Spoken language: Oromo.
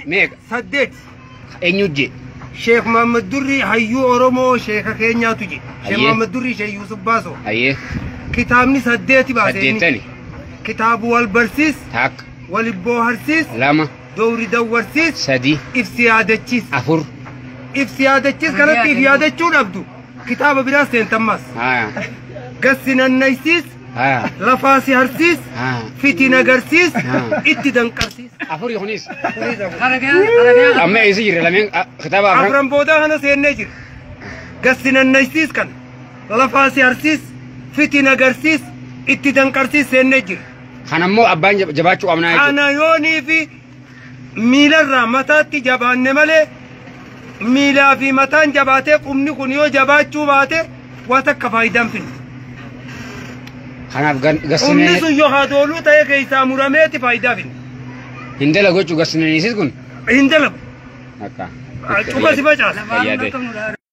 Meeqa? 8. Eenyu je? Sheekh Muhammad Durrii hayyuu Oromoo sheeka keenyaatu je. Sheekh Hayyee. Muhammad Durrii Sheekh Yusuf Baasoo. Hayyee. Kitaabni 8 baase inni. Saddeettani. Kitaabu wal barsiis, 1. wal booharsiis, 2. dowri dawwarsiis, 3. ibsi yaadachiis. 4. Ibsi yaadachiis kanatti if yaadachuu dhabdu. Kitaaba biraa seentammas. Haa. Gassi nannaysiis, Haa. lafaa si harsiis, Haa. fiti nagarsiis, Haa. itti danqarsiis. 4 kunis. Kunis 4. Amma eessa jirra lameen kitaaba afran. Afran boodaa kana seennee jira. Gassi nannaysiis kana lafaa si harsiis, fiti nagarsiis, itti danqarsiis seennee jira. Kanammoo abbaan jabaachuu qabnaa jechuudha. Kana yoonii fi miilarraa mataatti jabaanne malee miilaa fi mataan jabaatee qubni kun yoo jabaachuu baate waa takka faayidaan finne. Kanaaf Qubni gassinee sun yoo hadooluu ta'e keessaa murameeti faayidaa finne. hin dalagu jechuudha gassinaniisis kun. Hin dalagu. Akka. Cufa si facaasa. Fayyaa ta'e.